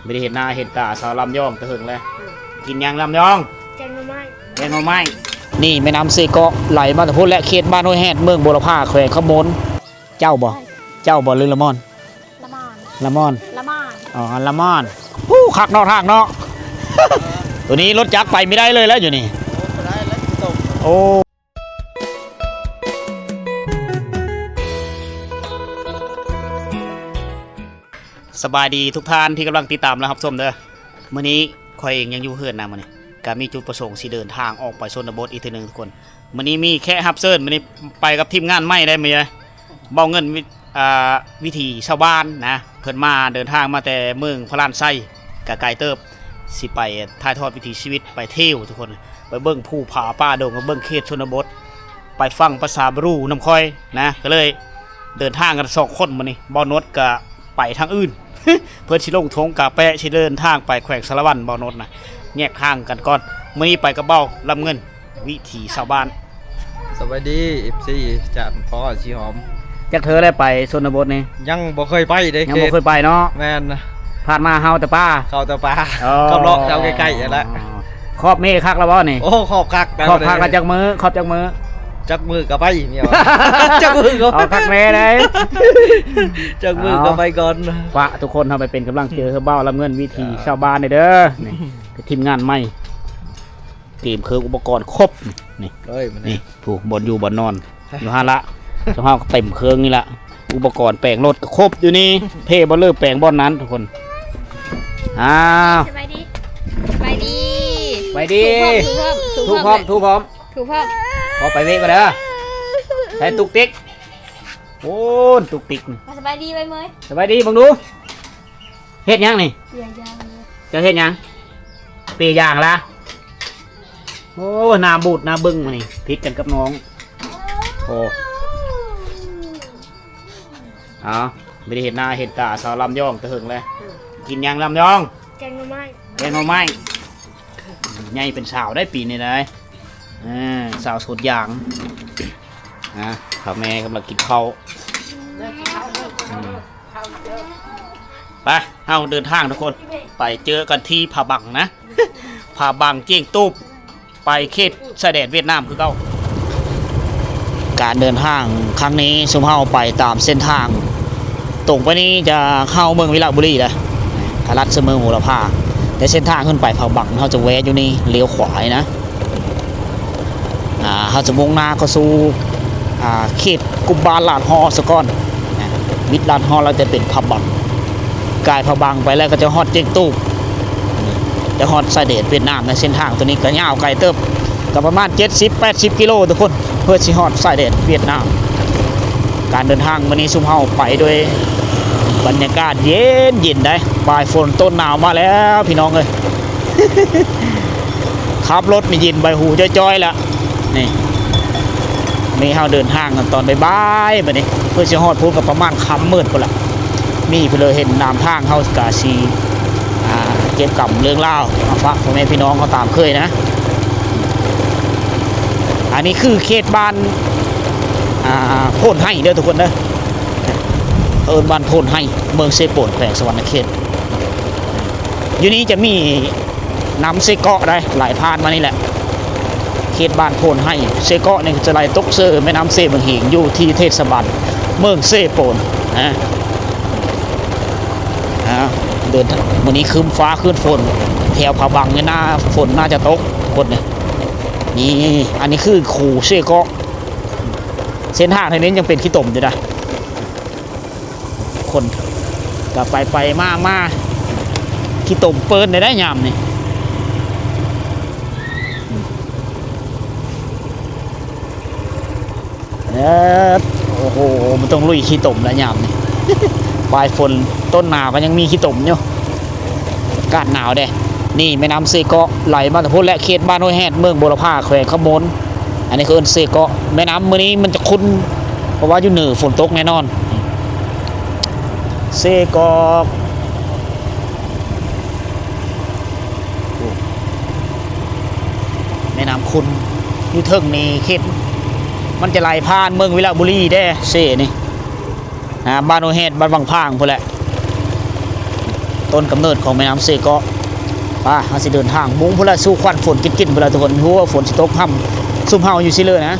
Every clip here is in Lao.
ບໍ່ໄດ້ເຫັນໜ້າເຫັນຕາສາວລຳຍອງແຕ່ເຫິງແລ້ວ. ກິນຫຍັງລຳຍອງ? ແກງໜໍ່ໄມ້. ແກງໜໍ່ໄມ້. ນີ້ແມ່ນ້ຳເຊເກາະໄຫຼມາແຕ່ພຸ້ນແຫຼະ ເຂດບ້ານຫ້ວຍແຮດ ເມືອງບົວລະພາ ແຂວງຄຳມ່ວນ. ເຈົ້າບໍ່? ເຈົ້າບໍ່ ຫຼືລະມອນ? ລະມອນ. ລະມອນ. ລະມອນ. ອໍ ລະມອນ. ໂອ້ ຄັກເນາະ ທາງເນາະ. ໂຕນີ້ລົດຈັກໄປບໍ່ໄດ້ເລີຍແຫຼະຢູ່ນີ້. ໂອ້ ບໍ່ໄດ້ແລ້ວ ຕົກ. ໂອ້ ສະບາຍດີທຸກທ່ານທີ່ກຳລັງຕິດຕາມ ແລະ ຮັບຊົມເດີ. ມື້ນີ້ຂ້ອຍເອງຍັງຢູ່ເຮືອນນະ ມື້ນີ້ກະມີຈຸດປະສົງຊິເດີນທາງອອກໄປຊົນນະບົດອີກເທື່ອໜຶ່ງທຸກຄົນ. ມື້ນີ້ມີແຂກຮັບເຊີນ ມື້ນີ້ໄປກັບທີມງານໃໝ່ໄດ໋ ມື້ນີ້ເບົາເງິນ ອ່າ ວິຖີຊາວບ້ານນະ ເພິ່ນມາ ເດີນທາງມາແຕ່ເມືອງພະລານໄຊ ກະໄກເຕີບ ຊິໄປຖ່າຍທອດວິຖີຊີວິດ ໄປທ່ຽວທຸກຄົນ ໄປເບິ່ງພູຜາປ່າດົງ ໄປເບິ່ງເຂດຊົນນະບົດ ໄປຟັງພາສາບຣູນຳຂ້ອຍນະ ກະເລີຍເດີນທາງກັນສອງຄົນມື້ນີ້. ເບົານົດກະໄປທາງອື່ນ ເພິ່ນຊິລົງທົ່ງກາແປະ ຊິເດີນທາງໄປແຂວງສາລະວັນ ເບົານົດນະ ແຍກທາງກັນກ່ອນ. ມື້ນີ້ໄປກັບເບົາລຳເງິນ ວິຖີຊາວບ້ານ. ສະບາຍດີ ເອັຟຊີ ຈາກພໍ່ສີຫອມ. ຈັກເທື່ອແລ້ວໄປຊົນນະບົດນີ້? ຍັງບໍ່ເຄີຍໄປເດ້. ຍັງບໍ່ເຄີຍໄປເນາະ. ແມ່ນ. ຜ່ານມາເຮົາແຕ່ປ່າ ເຂົ້າແຕ່ປ່າ. ອໍ ກັບເລາະແຖວໃກ້ໆຫັ້ນແຫຼະ. ຄອບແມ່ຄັກແລ້ວບໍ່ນີ້? ໂອ້ ຄອບຄັກ. ຄອບຄັກແລ້ວຈັກມື້? ຄອບຈັກມື້? ຈັກມື້ກໍໄປ ເມຍວ່າ ຈັກມື້ກໍ ເອົາຄັກແນ່ເດ້ ຈັກມື້ກໍໄປກ່ອນ. ຝາກທຸກຄົນເຮົາໄປເປັນກຳລັງໃຈໃຫ້ເບົາລຳເງິນ ວິຖີຊາວບ້ານເດີ. ນີ້ ທີມງານໃໝ່ ເກມເຄື່ອງອຸປະກອນຄົບ ນີ້ ເອີຍ ນີ້ ຜູ້ບ່ອນຢູ່ບ່ອນນອນ ຢູ່ຫັ້ນລະ. ເຮົາເຕັມເຄື່ອງນີ້ລະ ອຸປະກອນແປງລົດກໍຄົບຢູ່ນີ້ ເພບ່ອນເລີແປງບ່ອນນັ້ນທຸກຄົນ. ອ້າວ ສະບາຍດີ ສະບາຍດີ ສະບາຍດີ. ທຸກພ້ອມ ທຸກພ້ອມ ທຸກພ້ອມ ທຸກພ້ອມ. ຂໍໄປເວະກ່ອນເດີ. ໃສ່ຕຸກຕິກ ໂອ້ ຕຸກຕິກ. ສະບາຍດີໄວເມີຍ. ສະບາຍດີ ເບິ່ງດູ. ເຮັດຫຍັງນີ້? ເປຍຢາງ. ເຈົ້າເຮັດຫຍັງ? ເປຍຢາງລະ. ໂອ້ ໜ້າບູດໜ້າບຶ້ງມື້ນີ້ ຜິດກັນກັບນ້ອງ. ໂອ້ ເອົາ ບໍ່ໄດ້ເຫັນໜ້າເຫັນຕາສາວລຳຍອງແຕ່ເຫິງແລ້ວ. ກິນຫຍັງລຳຍອງ? ແກງໜໍ່ໄມ້. ແກງໜໍ່ໄມ້. ໃຫຍ່ເປັນສາວໄດ້ປີນີ້ໄດ໋. ເອີ ສາວສວນຢາງ. ອ່າ ພໍ່ແມ່ກຳລັງກິນເຂົ້າ. ໄປ ເຮົາເດີນທາງທຸກຄົນ ໄປເຈີກັນທີ່ຜາບັງນະ ຜາບັງ ຈຽງຕູບ ໄປເຂດຊາຍແດນຫວຽດນາມຄືເກົ່າ. ການເດີນທາງຄັ້ງນີ້ ຊຸມເຮົາໄປຕາມເສັ້ນທາງ ຕົງໄປນີ້ຈະເຂົ້າເມືອງວິລະບູລີເດ້ ກະລັດເຊິ່ງເມືອງບົວລະພາ ແຕ່ເສັ້ນທາງຂຶ້ນໄປຜາບັງ ເຮົາຈະແວະຢູ່ນີ້ ລ້ຽວຂວານີ້ນະ. ອ່າ ເຮົາຈະມຸ່ງໜ້າເຂົ້າສູ່ ອ່າ ເຂດກຸ່ມບ້ານລາດຫໍ່ສາກ່ອນນະ ມິດລາດຫໍ່ແລ້ວຈະເປັນຜາບັງ ກາຍຜາບັງໄປແລ້ວກໍຈະຮອດຈຽງຕູບ ຈະຮອດຊາຍແດນຫວຽດນາມ. ໃນເສັ້ນທາງໂຕນີ້ກໍຍາວໄກເຕີບ ກໍປະມານເຈັດສິບແປດສິບກິໂລທຸກຄົນ ເພື່ອຊິຮອດຊາຍແດນຫວຽດນາມ. ການເດີນທາງມື້ນີ້ຊຸມເຮົາໄປດ້ວຍບັນຍາກາດເຢັນໆ ໄດ໋ ປາຍຝົນຕົ້ນໜາວມາແລ້ວພີ່ນ້ອງເອີຍ. ຂັບລົດນີ້ເຢັນໃບຫູຈ້ອຍໆ ລະ ນີ້ ນີ້ເຮົາເດີນທາງກັນຕອນບ່າຍໆ ບາດນີ້ ເພື່ອຊິຮອດພຸ້ນກໍປະມານຄ່ຳມືດພຸ້ນລະ. ມີຜູ້ເລີເຫັນນຳທາງເຮົາກະຊິ ອ່າ ເກັບກຳເລື່ອງລາວມາຝາກພໍ່ແມ່ພີ່ນ້ອງເຮົາຕາມເຄີຍນະ. ອັນນີ້ຄືເຂດບ້ານ ອ່າ ໂພນໄຮເດີທຸກຄົນເດີ ເອີ້ນບ້ານໂພນໄຮ ເມືອງເຊໂປນ ແຂວງສະຫວັນນະເຂດ. ຢູ່ນີ້ຈະມີນ້ຳເຊເກາະໄດ໋ ໄຫຼຜ່ານມານີ້ແຫຼະ ເຂດບ້ານໂພນໄຮ. ເຊເກາະນີ້ຈະໄຫຼຕົກເຊີແມ່ນ້ຳເຊບັງເຫງ ຢູ່ທີ່ເທດສະບານເມືອງເຊໂປນນະ. ອ່າ ເດີນ ມື້ນີ້ຄຶ້ມຟ້າຄຶ້ມຝົນ ແຖວຜາບັງນີ້ໜ້າຝົນໜ້າຈະຕົກຄົນນີ້. ນີ້ ອັນນີ້ຄືຄູເຊເກາະ ເສັ້ນທາງທາງນີ້ຍັງເປັນຂີ້ຕົມຢູ່ນະ. ຄົນກໍໄປໄປມາມາ ຂີ້ຕົມເປີນໄດ້ໄດ໋ຍາມນີ້. ເອີ ໂອ້ໂຫ ມັນຕ້ອງລຸຍຂີ້ຕົມລະຍາມນີ້ ປາຍຝົນຕົ້ນໜາວກໍຍັງມີຂີ້ຕົມຢູ່. ອາກາດໜາວເດ້. ນີ້ແມ່ນ້ຳເຊເກາະໄຫຼມາແຕ່ພຸ້ນແຫຼະ ເຂດບ້ານຫ້ວຍແຮດ ເມືອງບົວລະພາ ແຂວງຄຳມ່ວນ. ອັນນີ້ເຂົາເອີ້ນເຊເກາະ. ແມ່ນ້ຳມື້ນີ້ມັນຈະຂຸ່ນ ເພາະວ່າຢູ່ເໜືອ ຝົນຕົກແນ່ນອນ. ເຊກອກ ໂອ້ ແມ່ນ້ຳຂຸ່ນ ຢູ່ເທິງນີ້ເຂດ ມັນຈະໄຫຼຜ່ານເມືອງວິລະບູລີເດ້ ເຊນີ້. ອ່າ ບ້ານໂອແຮດ ບ້ານວັງພາງພຸ້ນແຫຼະ. ຕົ້ນກຳເນີດຂອງແມ່ນ້ຳເຊກາະ. ໄປ ເຮົາຊິເດີນທາງມຸ່ງພຸ້ນລະ ສູ່ຂວັນຝົນກິນໆ ພຸ້ນລະທຸກຄົນ. ຮູ້ວ່າຝົນຊິຕົກຮ່ຳ ຊຸມເຮົາຢູ່ຊິເລີນະ.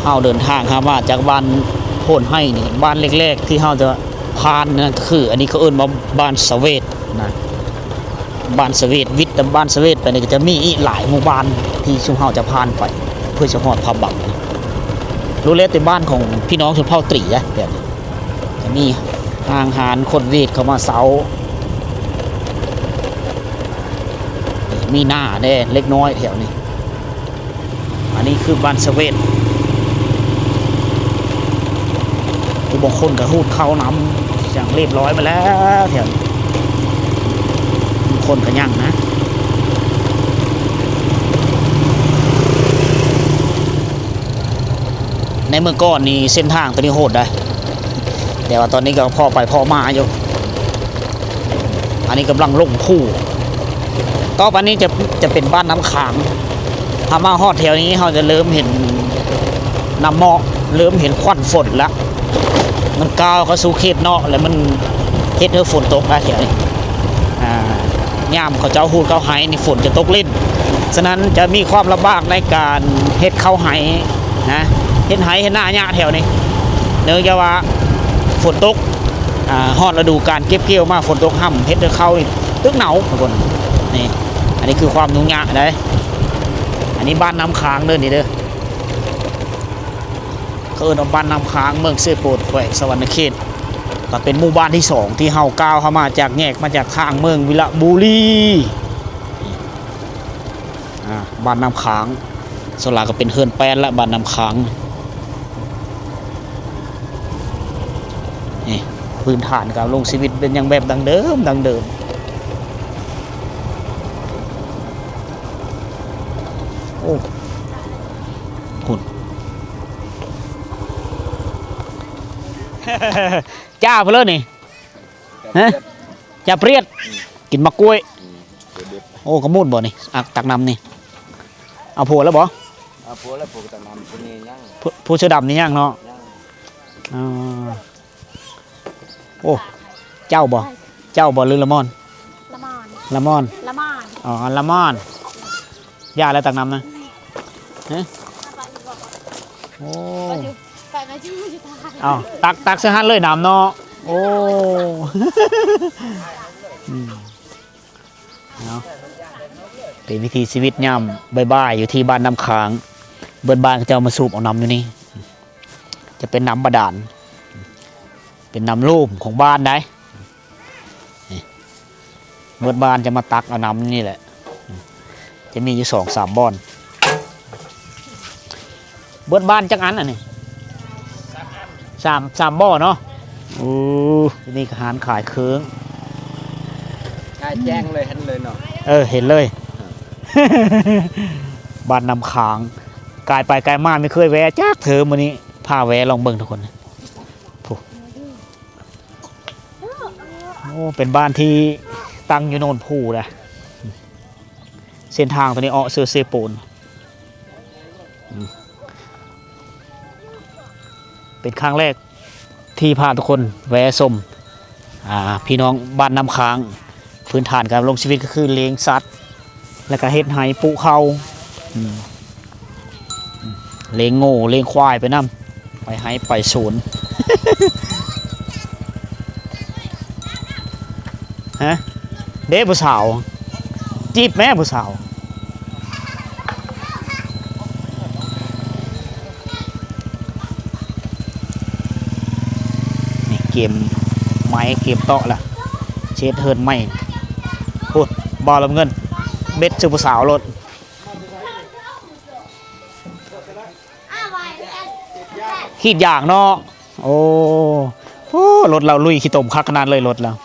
ເຮົາເດີນທາງຫາມາຈາກບ້ານໂພນໄຮນີ້ ບ້ານແລກໆ ທີ່ເຮົາຈະຜ່ານນັ້ນກໍຄື ອັນນີ້ເຂົາເອີ້ນວ່າບ້ານສະເຫວດນະ. ບ້ານສະເຫວດ ວິດຈາກບ້ານສະເຫວດໄປນີ້ ກໍຈະມີອີກຫຼາຍໝູ່ບ້ານທີ່ຊຸມເຮົາຈະຜ່ານໄປ ເພື່ອຈະຮອດພະບັງ. ຮູ້ແລ້ວແຕ່ບ້ານຂອງພີ່ນ້ອງຊົນເຜົ່າຕຣີນະ ແບບນີ້ ຈະມີຫ້າງຮ້ານຄົນຫວຽດເຂົ້າມາເຊົ່າ ມີນາແດ່ເລັກນ້ອຍແຖວນີ້. ອັນນີ້ຄືບ້ານສະເຫວດ. ຜູ້ບາງຄົນກໍຮູດເຂົ້ານຳ ຢ່າງລຽບຮ້ອຍມາແລ້ວແຖວນີ້. ບາງຄົນກໍຍັງນະ. ໃນເມື່ອກ່ອນນີ້ເສັ້ນທາງຕົວນີ້ໂຫດໄດ໋ ແຕ່ວ່າຕອນນີ້ກໍພໍໄປພໍມາຢູ່. ອັນນີ້ກຳລັງລົງພູ. ຕໍ່ໄປນີ້ຈະ ຈະເປັນບ້ານນ້ຳຄ້າງ. ຖ້າມາຮອດແຖວນີ້ ເຮົາຈະເລີ່ມເຫັນນ້ຳໝອກ ເລີ່ມເຫັນຄວັນຝົນລະ. ມັນກ້າວເຂົ້າສູ່ເຂດນອກ ແລ້ວມັນເຮັດໃຫ້ຝົນຕົກນະແຖວນີ້. ອ່າ ຍາມເຂົາເຈົ້າຮູດເຂົ້າໄຮ່ນີ້ ຝົນຈະຕົກຫຼິ້ນ. ສະນັ້ນຈະມີຄວາມລຳບາກໃນການເຮັດເຂົ້າໄຮ່ນະ ເຮັດໄຮ່ເຮັດນາຍາກແຖວນີ້ ເນື່ອງຈາກວ່າຝົນຕົກ. ອ່າ ຮອດລະດູການເກັບກ່ຽວມາ ຝົນຕົກຮ່ຳ ເຮັດໃຫ້ເຂົ້ານີ້ຕຶກເນົ່າທຸກຄົນ. ນີ້ ອັນນີ້ຄືຄວາມຫຍຸ້ງຍາກເດ້. ອັນນີ້ບ້ານນ້ຳຄ້າງເດີ ນີ້ເດີ. ເຂົາເອີ້ນວ່າບ້ານນ້ຳຄ້າງ ເມືອງເຊໂປນ ແຂວງສະຫວັນນະເຂດ. ກໍເປັນໝູ່ບ້ານທີສອງທີ່ເຮົາກ້າວເຂົ້າມາຈາກແຍກມາຈາກທາງເມືອງວິລະບູລີ. ອ່າ ບ້ານນ້ຳຄ້າງ ສ່ວນຫຼາຍກໍເປັນເຮືອນແປ້ນລະ ບ້ານນ້ຳຄ້າງ. ນີ້ ພື້ນຖານການດຳລົງຊີວິດເປັນຫຍັງແບບດັ້ງເດີມ ດັ້ງເດີມ. ໂອ້ ພຸ້ນ ຈ້າເພິ່ນເລີຍນີ້ ຮະ ຈ້າປຽດ ອືມ ກິນໝາກກ້ວຍ ອືມ ໂອ້ ກະໝູດບໍ່ນີ້ ອັກ ຕັກນ້ຳນີ້ ເອົາຜົວແລ້ວບໍ່? ເອົາຜົວແລ້ວ ຜົວກໍຕັກນ້ຳ ຜູ້ນີ້ຍັງ ຜູ້ ຜູ້ເສື້ອດຳນີ້ຍັງເນາະ ຍັງ ອໍ. ໂອ້ ເຈົ້າບໍ່? ເຈົ້າບໍ່ ຫຼືລະມອນ? ລະມອນ ລະມອນ ລະມອນ ອໍ ລະມອນ ຢ່າແລ້ວ ຕັກນ້ຳນະ ຮະ ໂອ້ ເອົາ ຕັກ ຕັກໃສ່ຫັ້ນເລີຍນ້ຳເນາະ ໂອ້ ອືມ. ເນາະ ເປັນວິຖີຊີວິດຍາມບ່າຍໆ ຢູ່ທີ່ບ້ານນ້ຳຄ້າງ. ເບິດບ້ານເຂົາເຈົ້າມາສູບເອົານ້ຳຢູ່ນີ້ ຈະເປັນນ້ຳບາດານ ເປັນນ້ຳໂລມຂອງບ້ານໃດ໋. ນີ້ ເບິດບ້ານຈະມາຕັກເອົານ້ຳນີ້ແຫຼະ ຈະມີຢູ່ສອງສາມບ່ອນ. ເບິດບ້ານຈັກອັນອັນນີ້? ສາມ ສາມບໍ່ເນາະ. ໂອ້ ນີ້ກໍຮ້ານຂາຍເຄື່ອງ ຂາຍແຈ້ງເລີຍ ເຫັນເລີຍເນາະ. ເອີ ເຫັນເລີຍ. ບ້ານນ້ຳຄ້າງ ກາຍໄປກາຍມາ ໄມ່ເຄີຍແວ່ຈັກເທື່ອ ມື້ນີ້ພາແວ່ລອງເບິ່ງທຸກຄົນ. ໂອ້ ເປັນບ້ານທີ່ຕັ້ງຢູ່ໂນນພູນະ. ເສັ້ນທາງຕົວນີ້ເອາະເຊໂປນ ອືມ ເປັນຄັ້ງແລກທີ່ພາທຸກຄົນແວ່ຊົມ ອ່າ ພີ່ນ້ອງບ້ານນ້ຳຄ້າງ. ພື້ນຖານການດຳລົງຊີວິດກໍຄືລ້ຽງສັດ ແລ້ວກໍເຮັດໄຮ່ປູກເຂົ້າ ອືມ ອືມ ລ້ຽງງົວລ້ຽງຄວາຍໄປນຳ ໄປໄຮ່ໄປສວນ. ຮະ ເດ້ຜູ້ສາວ ຈີບແມ້ຜູ້ສາວ. ນີ້ກຽມໄມ້ກຽມເຕາະລະ ເຮັດເຮືອນໃໝ່. ໂອ້ ບ່າວລຳເງິນ ເບັດຊື່ຜູ້ສາວໂລດ. ຮີດຢາງເນາະ. ໂອ້ ໂອ້ ລົດລາວລຸຍຂີ້ຕົມຄັກຂະໜາດເລີຍລົດລາວ.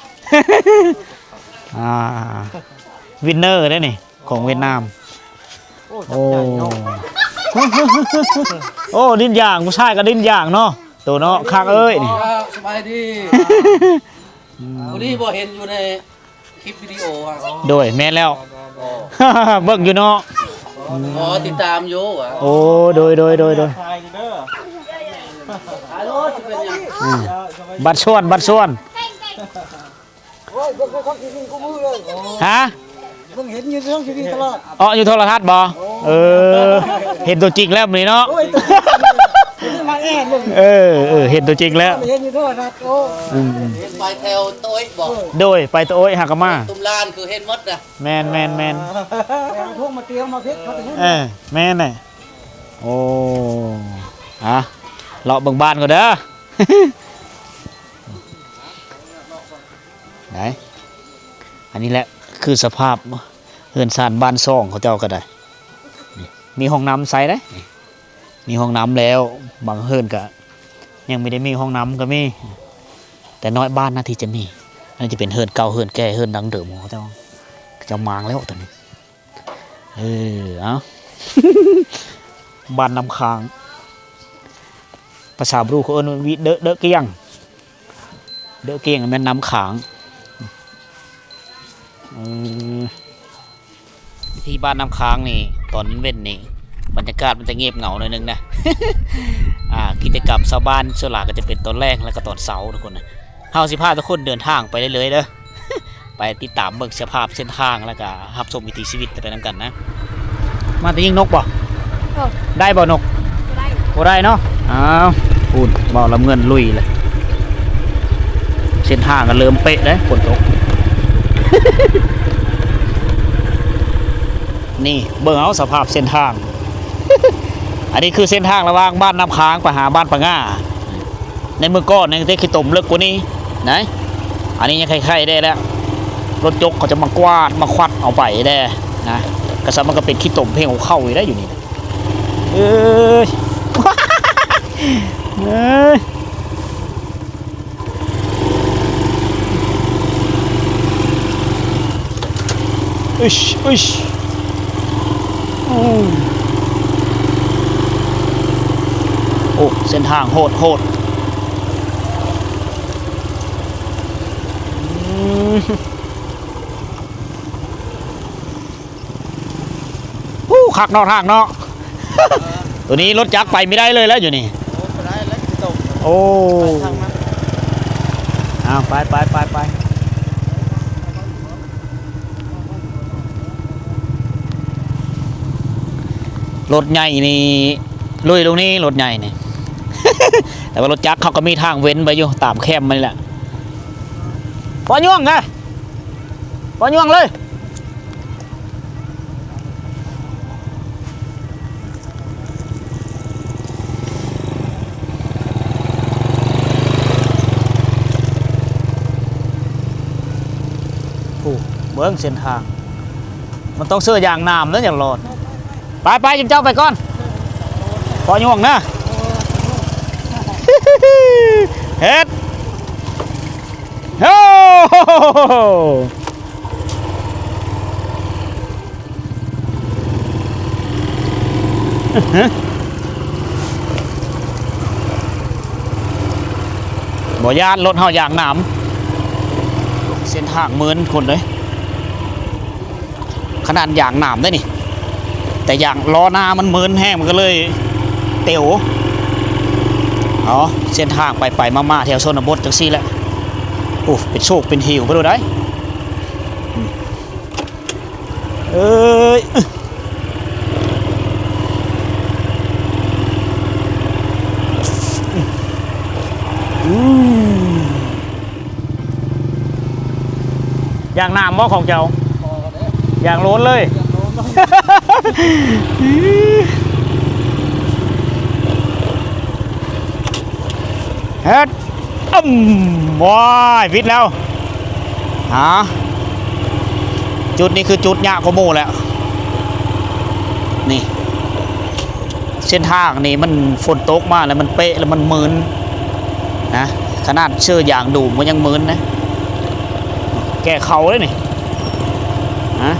ອ່າ ວິນເນີເດ້ນີ້ ຂອງຫວຽດນາມ. ໂອ້ ໂອ້ ດິ້ນຢາງ ຜູ້ຊາຍກໍດິ້ນຢາງເນາະ ໂຕເນາະ ຄັກເອີຍນີ້. ສະບາຍດີ. ອືມ ຜູ້ນີ້ບໍ່ເຫັນຢູ່ໃນ ຄລິບວິດີໂອ ໂດຍ ແມ່ນແລ້ວ ເບິ່ງຢູ່ເນາະ. ອໍ ຕິດຕາມຢູ່ຫວາ. ໂອ້ ໂດຍ ໂດຍ ໂດຍ ໂດຍ. ອືມ ບັດຊວນ ບັດຊວນ. ໂອ້ ໂອ້ຍ ເບິ່ງເປັນຂອງທີ່ມີຄູ່ມືເລີຍ. ຮະ? ເບິ່ງເຫັນຢູ່ໃນທີວີຕະຫຼອດ. ອໍ ຢູ່ໂທລະທັດບໍ່? ເອີ ເຫັນຕົວຈິງແລ້ວມື້ນີ້ເນາະ. ໂອ້ຍ ຕົວຈິງເລີຍ ມາແອນເລີຍ. ເອີ ເອີ ເຫັນຕົວຈິງແລ້ວ ເຫັນຢູ່ໂທລະທັດ. ໂອ້ ອືມ ເຫັນໄປແຖວໂຕຍບໍ່? ໂດຍ ໄປໂຕຍຫາກະມາ ຕຸ້ມລານຄືເຫັນໝົດນະ. ແມ່ນໆໆ ແຕ່ວ່າພວກມາຕຽວມາເພັດເຂົາເຫັນ. ເອີ ແມ່ນແຫຼະ. ໂອ້ ອະ ເລາະເບິ່ງບ້ານກ່ອນເດີ. ໄດ໋ ອັນນີ້ແຫຼະຄືສະພາບເຮືອນຊານບ້ານຊ່ອງເຂົາເຈົ້າກໍໄດ້. ນີ້ ມີຫ້ອງນ້ຳໃສ່ເດ້. ນີ້ ມີຫ້ອງນ້ຳແລ້ວ ບາງເຮືອນກໍຍັງບໍ່ໄດ້ມີຫ້ອງນ້ຳກໍມີ ແຕ່ນ້ອຍບ້ານນະທີ່ຈະມີ. ອັນນີ້ຈະເປັນເຮືອນເກົ່າ ເຮືອນແກ່ ເຮືອນດັ້ງເດີມຂອງເຂົາເຈົ້າ ເຂົາເຈົ້າມ້າງແລ້ວຕອນນີ້. ເອີ ເອົ້າ ບ້ານນ້ຳຄ້າງ ພາສາບຣູເຂົາເອີ້ນວ່າ ເດີ ເດີກຽງ ເດີກຽງແມ່ນນ້ຳຄ້າງ. ເອີ ທີ່ບ້ານນ້ຳຄ້າງນີ້ ຕອນເວັນນີ້ ບັນຍາກາດມັນຈະງຽບເຫງົາໜ້ອຍໜຶ່ງນະ. ອ່າ ກິດຈະກຳຊາວບ້ານສ່ວນຫຼາຍກໍຈະເປັນຕອນແລງ ແລ້ວກໍຕອນເຊົ້າ ທຸກຄົນນະ. ເຮົາຊິພາທຸກຄົນເດີນທາງໄປເລື້ອຍໆເດີ ໄປຕິດຕາມເບິ່ງສະພາບເສັ້ນທາງ ແລ້ວກະຮັບຊົມວິຖີຊີວິດໄປນຳກັນນະ. ມາແຕ່ຍິງນົກບໍ່? ເອີ ໄດ້ບໍ່ນົກ? ບໍ່ໄດ້ ບໍ່ໄດ້ເນາະ. ອ້າວ ພຸ້ນ ເວົ້າລຳເງິນລຸຍເລີຍ. ເສັ້ນທາງກໍເລີ່ມເປະເດ້ ຝົນຕົກ. ນີ້ ເບິ່ງເອົາສະພາບເສັ້ນທາງ. ອັນນີ້ຄືເສັ້ນທາງລະຫວ່າງບ້ານນ້ຳຄ້າງໄປຫາບ້ານປາງ່າ. ໃນເມື່ອກ່ອນຍັງແຕ່ຂີ້ຕົມເລິກກວ່ານີ້ນະ. ອັນນີ້ຍັງໄຄໆໄດ້ແລ້ວ ລົດຈົກເຂົາຈະມາກວາດມາຄວັດເອົາໄປແດ່ນະ. ກະຊະມັນກໍເປັນຂີ້ຕົມເພງເຂົ້າຢູ່ໄດ໋ຢູ່ນີ້. ເອີຍ ເອີຍ. ອຶຊ ອຶຊ ໂອ້ ໂອ້ ເສັ້ນທາງໂຫດໆ. ອືມ. ໂອ້ ຄັກເນາະ ທາງເນາະ. ໂຕນີ້ລົດຈັກໄປບໍ່ໄດ້ເລີຍແລ້ວຢູ່ນີ້. ໂອ້ ບໍ່ໄດ້ແລ້ວ ຂີ້ຕົມ. ໂອ້ ໄປທາງນັ້ນ. ອ້າວ ໄປໆໆໆ. ລົດໃຫຍ່ນີ້ລຸຍລົງນີ້ ລົດໃຫຍ່ນີ້. ແຕ່ວ່າລົດຈັກເຂົາກໍມີທາງເວັ້ນໄວ້ຢູ່ ຕາມແຄມມັນນີ້ແຫຼະ. ບໍ່ຍ່ວງນະ ບໍ່ຍ່ວງເລີຍ. ໂອ້ ເບິ່ງເສັ້ນທາງ ມັນຕ້ອງເສື້ອຢາງໜາມເດີ ຢາກລອດ. ໄປໆ ຈຸມເຈົ້າໄປກ່ອນ ບໍ່ຍ່ວງນະ. ເຮັດ ໂອ້ ບໍ່ຢ້ານ ລົດເຮົາຢາງໜາມ. ເສັ້ນທາງມື່ນຄົນເອີຍ. ຂະໜາດຢາງໜາມເດ້ນີ້ ແຕ່ຢາງລໍ້ໜ້າມັນມື່ນແຮງ ມັນກໍເລີຍເຕັວ. ເອົາ ເສັ້ນທາງໄປໆມາໆແຖວຊົນນະບົດຈັ່ງຊີ້ແຫຼະ. ໂອ້ ເປັນໂຊກເປັນຫິວໄປໂລດໃດ໋. ເອີຍ ອືມ. ຢາງໜາມບໍ່ຂອງເຈົ້າ? ບໍ່ເດ້ ຢາງໂລນເລີຍ ຢາງໂລນ. ເຮັດ ອືມ ວ້າຍ ວິດແລ້ວ. ຫາ ຈຸດນີ້ຄືຈຸດຍາກກວ່າໝູ່ແຫຼະ. ນີ້ ເສັ້ນທາງນີ້ມັນຝົນຕົກມາແລ້ວມັນເປະ ແລ້ວມັນມື່ນນະ. ຂະໜາດເສື້ອຢາງດູມກໍຍັງມື່ນນະ. ແກ່ເຂົ້າເດ້ນີ້ ຮະ.